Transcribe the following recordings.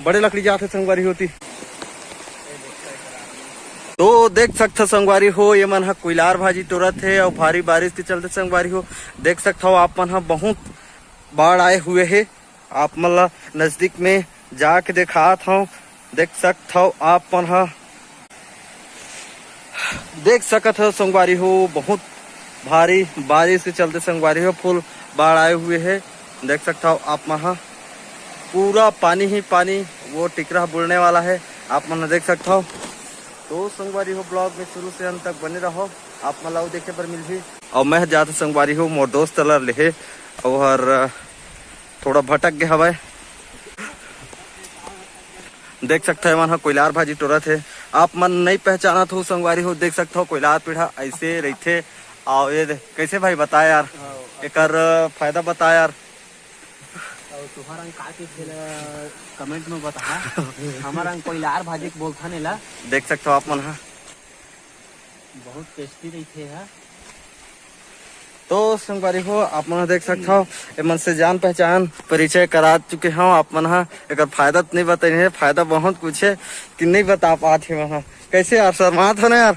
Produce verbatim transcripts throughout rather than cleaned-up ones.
बड़े लकड़ी जात हे संगवारी हो ओती। तो देख सकथव संगवारी हो, ये मन ह कुइलार भाजी टोरत हे अउ भारी बारिश के चलते संगवारी हो, देख सकथव आप मन ह बहुत बाढ़ आए हुए हे। आप मन ला नजदीक में जाके देखात हव, देख सकथव आप मन ह, देख सकत हव संगवारी हो, बहुत भारी बारिश के चलते संगवारी हो full बाढ़ आए हुए हे। देख सकथव आप मन ह, पूरा पानी ही पानी, वो टिकरा बुड़ने वाला हे, आप मन ह देख सकथव। तो संगवारी हो, vlog में शुरू से अंत तक बने रहो, आप मन ला वो देखे बर मिलही। अउ मैं जात हव संगवारी हो मोर दोस्त ला लेहे, अउ हर थोड़ा भटक गे हवय। देख सकथव, एमन ह कोइलार भाजी टोरत हे। आप मन नई पहचानत हो संगवारी हो, देख सकथव कोइलार पीढ़ा ऐसे रहिथे। अउ ये दे, कैसे भाई बता यार, एकर फायदा बता यार। अउ तुहर अंग का कहिथे ला comment में बता। हमर अंग कोइलार भाजी के बोलथन एला। देख सकथव आप मन ह। बहुत tasty रहिथे हा। तो संगवारी हो, आप मन ह देख सकथव, एमन से जान पहचान परिचय करा चुके हव। आप मन ह एकर फायदा तो नहीं बताइन हे, फायदा बहुत कुछ हे कि नहीं बता पात हे। वहाँ कैसे यार, शर्मात हो ना यार।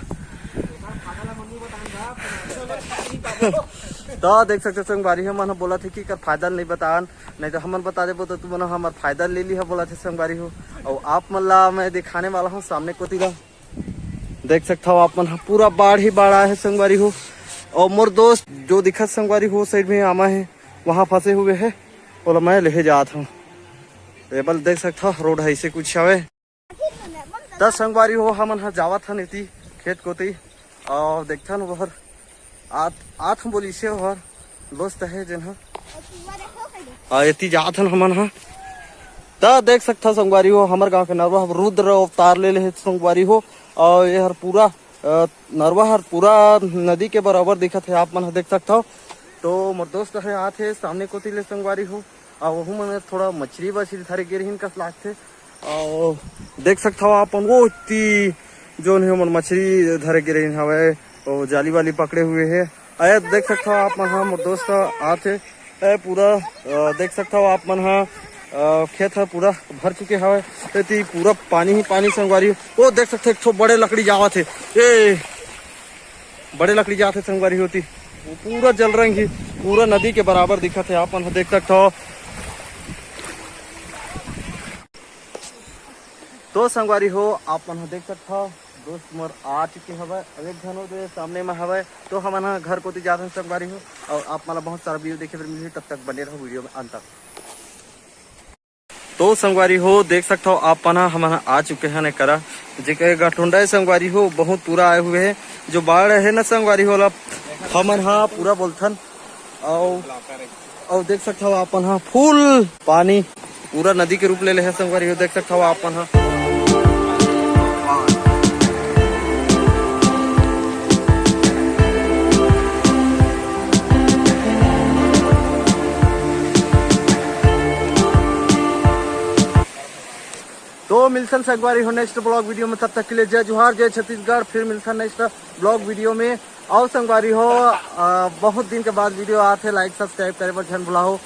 तो देख सकथव संगवारी हो, मन ह बोलत हे कि एकर फायदा नहीं बतान, नहीं तो हमन बता देबो तो तुमन हमर फायदा ले लिहा, बोलत हे संगवारी हो। अउ आप मन ला मैं दिखाने वाला हूँ सामने कोती ला। देख सकथव आप मन ह, पूरा बाढ़ ही बाढ़ आए हे संगवारी हो। अउ मोर दोस्त जो दिखत संगवारी हो side में आमा हे, वहाँ फंसे हुए हे, ओला मैं लेहे जात हूँ। ये बल देख सकथव road ह ऐसे कुछ हवे। त संगवारी हो, हमन ह जावत हन एती खेत कोती, अउ देखथन ओहर आत, आत हम बोलिसे ओहर दोस्त हे जेन ह। अउ एती जात हन हमन ह। त देख सकथव संगवारी हो, हमर गांव के नरवा ह रुद्र अवतार ले ले हे संगवारी हो। अउ ये हर पूरा, अ, नरवा हर पूरा नदी के बराबर दिखत हे, आप मन ह देख सकथव। तो मोर दोस्त हे आत हे सामने कोती ले संगवारी हो, अउ वहू मन थोड़ा मछरी वछरी धरे गे रहिन कस लागथे। अउ देख सकथव आप मन, वो ती जोन हे, ओमन मछरी धरे गे रहिन हवय, वो जाली वाली पकड़े हुए हे। अउ देख सकथव आप मन ह, मोर दोस्त आत हे। ए, पूरा, अ, देख सकथव आप मन ह, अ, खेत ह पूरा भर चुके हवय। एती पूरा पानी ही पानी संगवारी। वो देख सकथव, एक ठो बड़े लकड़ी जावत हे। ए, बड़े लकड़ी जात हे संगवारी हो ओती। वो पूरा जलरंग ही, पूरा नदी के बराबर दिखत हे। आप मन ह देख सकथव। तो संगवारी हो, आप मन ह देख सकथव, दोस्त मोर आ चुके हवय। अब एक झन वो दे सामने में हवय, तो हमन ह घर कोती जात हन संगवारी हो, अउ आप मन ला बहुत सारा view देखे बर मिलही। तब तक बने रहो video में अंत तक। तो संगवारी हो, देख सकथव आप मन ह, हमन ह आ चुके हन एकरा, जेकर गठुंडा हे संगवारी हो, बहुत पूरा आए हुए हे। जो बाढ़ हे ना संगवारी हो, ओला हमन ह पूरा बोलथन। अउ, अउ देख सकथव आप मन ह, full पानी पूरा नदी के रूप ले ले हे संगवारी हो, देख सकथव आप मन ह। तो मिलथन संगवारी हो next vlog video में, तब तक के लिए जय जोहार, जय छत्तीसगढ़। फिर मिलथन next vlog video में। अउ संगवारी हो, अ, बहुत दिन के बाद video आत हे, like subscribe करे बर झन भुलाहो।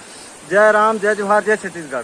जय राम, जय जोहार, जय छत्तीसगढ़।